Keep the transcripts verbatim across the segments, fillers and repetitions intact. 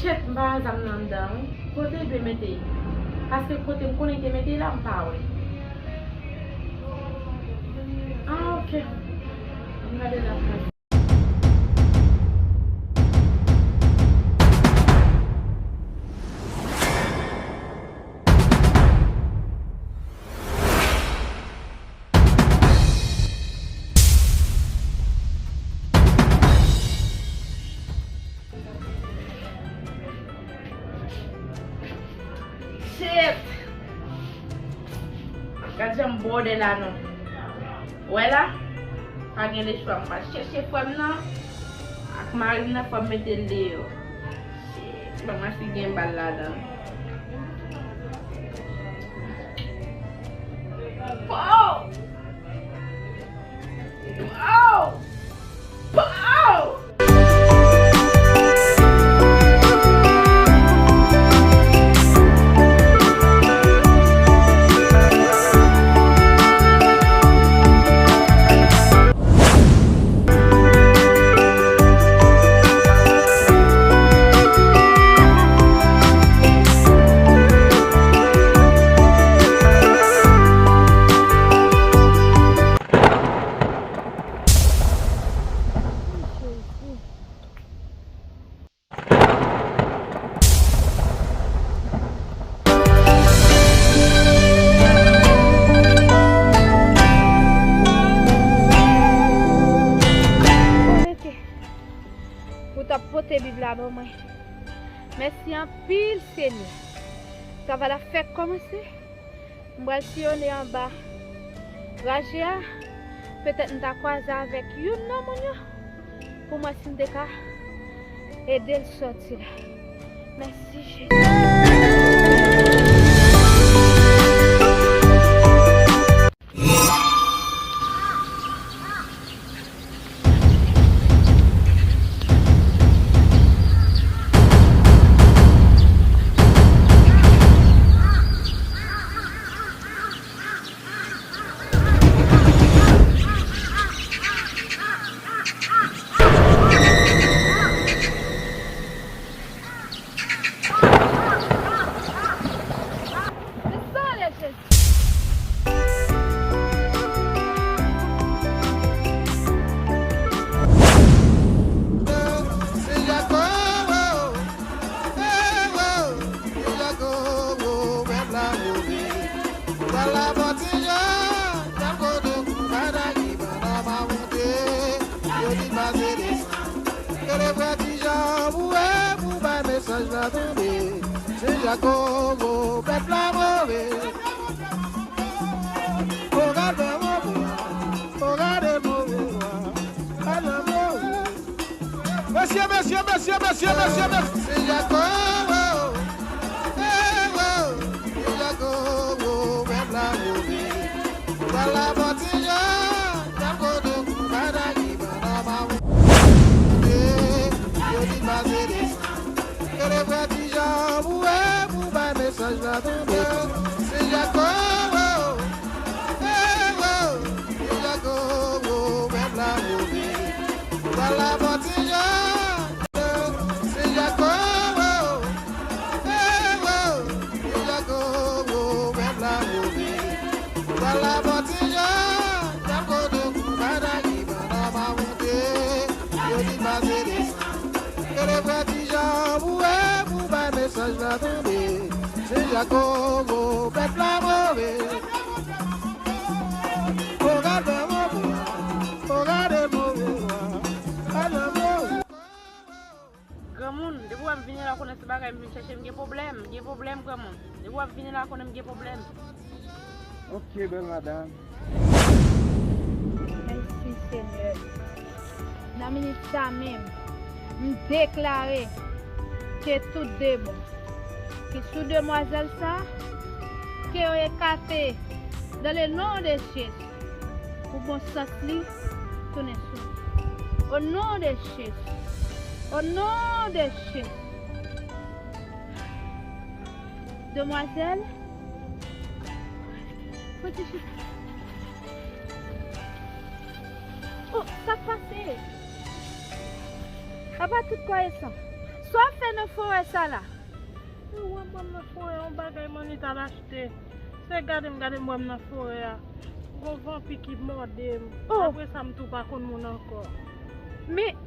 Shit, m pa wè zam nan anndan, wi. Kote l dwe mete l? Paske kote m konnen l te mete l la, m pa wè. Ah, ok. Ann gade la. Shit! Gad jan m bwode la non. Wè la? Pa gen lechwa, m pral chèche frè m nan ak mari m nan, fò m mete l deyò. Shit, ban m wè si gen bal ladan. Pow! Pow! Pow! Ou t ap pote Bib la ban mwen. Mèsi anpil, Senyè. Travay la fèk kòmanse. M pral siyone anba raje a. Petèt m ta kwaze avèk youn nan moun yo pou m wè si m te ka ede l sòti la. Mèsi, Jezi. Yo di pase desann. Yo leve Ti Jan pou wè, pou bay mesaj la tande. Se Jacobo, pèp la move. O gade move, o gade move, gade move. Mesye, mesye, mesye, mesye, mesye, mesye. Se Jacobo, eh, oh, se Jacobo, pèp la move. Pral la bò Ti Jan, y ap kote kou bagay ki pa nòmal. Yo di pase desann. Yo leve Ti Jan pou wè, pou bay mesaj la tande. Se Jacobo, eh, oh, se Jacobo, pèp la move. Pral la bò Ti Jan, se Jacobo, eh, oh, se Jacobo, pèp la move. Pral la bò Ti Jan, y ap kote kou bagay ki pa nòmal monte. Yo di pase desann. Yo leve Ti Jan pou wè, pou bay mesaj la tande. Se Jacobo, pèp la move. O gade move, o gade move, gade move. Granmoun, depi w wè m vini la, konnen se bagay m vin chèche, m gen pwoblèm, m gen pwoblèm, granmoun. Depi w ap vini la, konnen m gen pwoblèm. Ok, bèl madanm. Mèsi, Senyè. Nan minit sa menm, m deklare ke tout demon ki sou demwazèl sa, ke yo ekate dans le nom de Jésus. Pou bon sans li tounen sou ou. O non de Jezi. O non de Jezi. Demwazèl. Pote chita. Oh, sa k pase? Apa tout konesan? Sa w ap fè nan Forè sa la. Ou wè m nan forè, yon bagay m annik al achte. Se gade m, gade m wè m nan forè a. Gon vanpi ki mòde m. Oh. Apre sa, m tou pa konn moun ankò. Men,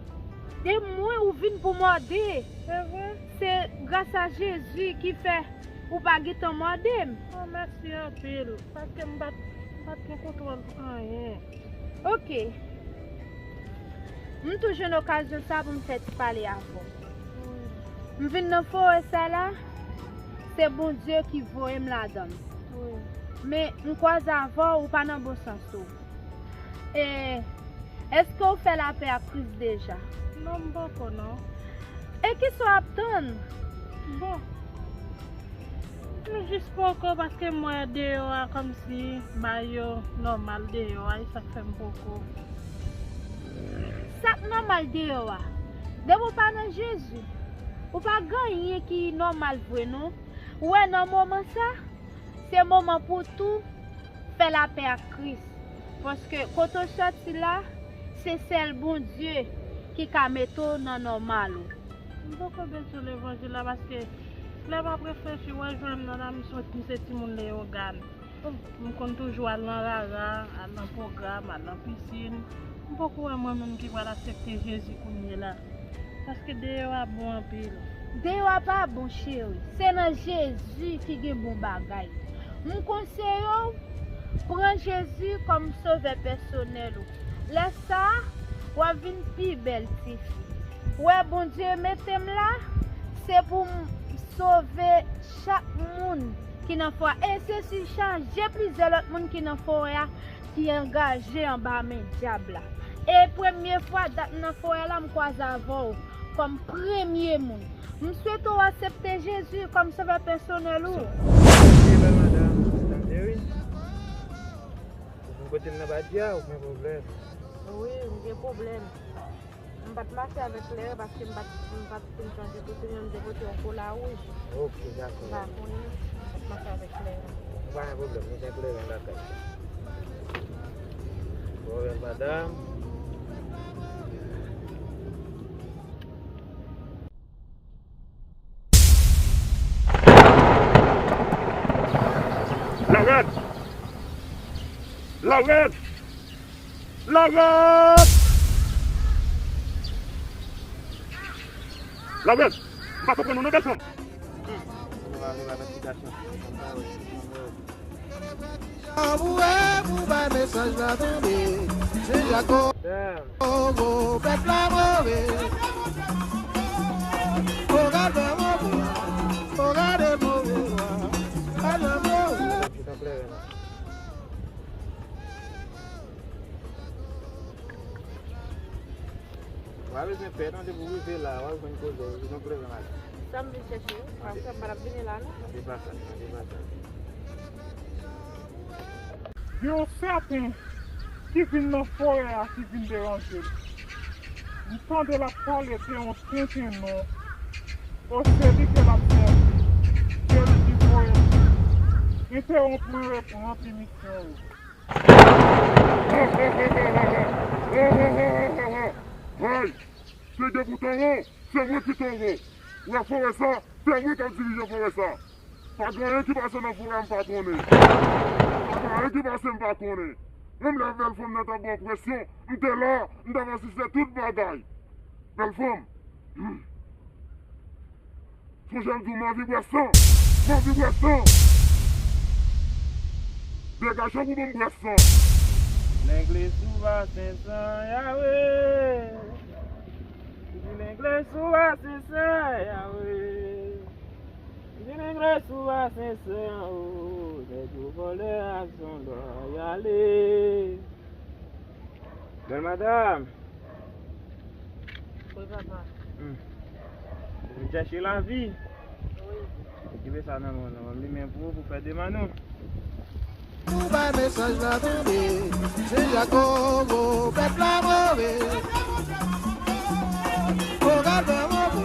de mwen ou vin pou mòde. Se vre? Se gras a Jezi ki fè ou pa gentan mòde m. Oh, mèsi anpil. Paske m pa t, m pa t gen kontwòl anyen. Ok. M tou jwenn okazyon sa pou m fè ti pale avè w. Wi. M vin nan forè sa la, se Bondye ki voye m ladan l. Wi. Men m kwaze avè w, ou pa nan bon sans ou. E, èske w fè lapè ak Kris deja? Non, m poko non. E kisa w ap tann? Bon. M jis poko paske m wè deyò a kòmsi bagay yo nòmal deyò a, e sa k fè m poko. Sa k nòmal deyò a? Depi w pa nan Jezi, ou pa gen anyen ki nòmal vre non. Ou wè nan moman sa, se moman pou tou fè lapè ak Kris. Paske kote w sòti la, se sèl Bondye ki ka mete w nan nòmal ou. M poko bezwen levanjil la paske lè m ap reflechi, w wè jan m nan la, m santi m se timoun Leyogàn. M konn toujou al nan rara, al nan pwogram, al nan pisin. M poko wè mwen menm ki pral aksepte Jezi kounye la. Paske deyò a bon anpil. Deyò a pa bon, cheri. Se nan Jezi ki gen bon bagay. M konseye w, pran Jezi kòm sovè pèsonèl ou. Lè sa a, w ap vin pi bèl tifi. Ou wè Bondye mete m la, se pou m sove chak moun ki nan forè a. E se si chanje plizyè lòt moun ki nan forè a ki angaje anba men dyab la. E premye fwa dat m nan forè a la, m kwaze avè w kòm premye moun. M swete w aksepte Jezi kòm sovè pèsonèl ou. Ok, bèl madanm, tande wi. Ou vin kote m nan badya, ou gen pwoblèm? Wi, m gen pwoblèm. M pa t mache avèk kleren paske m pa t, m pa t fin chanje kostim, m te pote yon kola wouj. Ok, dakò. M pa konnen, m pa t mache avèk kleren. Pa gen pwoblèm, nou gen kleren lakay. Bon, bèl madanm. Larèt! Larèt! Larèt! Larèt! M pa konprann ou non, gason. Anmwe pou bay mesaj la tande, se Jacob. Damn. Oh, oh, pèp la move. Oh, gade move. Oh, gade move. Gade move. W a bezwen pè non, depi w rive la, w a jwenn koze, w vin yon prezan la. Sa m vin chèche, paske m pa t ap vini la non. Nan depasaj, nan depasaj. Gen yon sèten ki vin nan forè a, ki vin deranje m. M tande l ap pale de yon tenten non. O se li ke l ap sèvi. Se li ki voye m. Entewonp mwen reprann pinisyon ou. Hey! Se de pou towo, se mwen ki towo. Ou wè forè sa, se mwen k ap dirije forè sa. Pa gen anyen ki pase nan forè a m pa konnen. Pa gen anyen ki pase m pa konnen. Menm lè bèl fanm nan t ap ba w presyon, m te la, m t ap asiste tout bagay. Bèl fanm. Sonje m di w m anvi bwè san. M anvi bwè san. Degaje w pou ban m bwè san. Lengle sou basen san, Yawe. Di lengle sou basen san, Yawe. Di lengle sou basen san, o. Nèg yo vòlè ak zon lòyale. Bèl madanm. Wi, papa. Hmm. Ou vin chèche lavi? Wi. Okipe sa nan men w, nan men m, li men pou ou, pou fè demann ou. Pou bay mesaj la tande, se Jacob, o, pèp la move. O, gade move,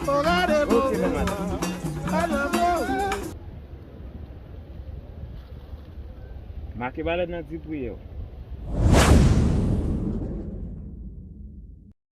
o, gade move, gade move. Make balèt nan ti priyè w.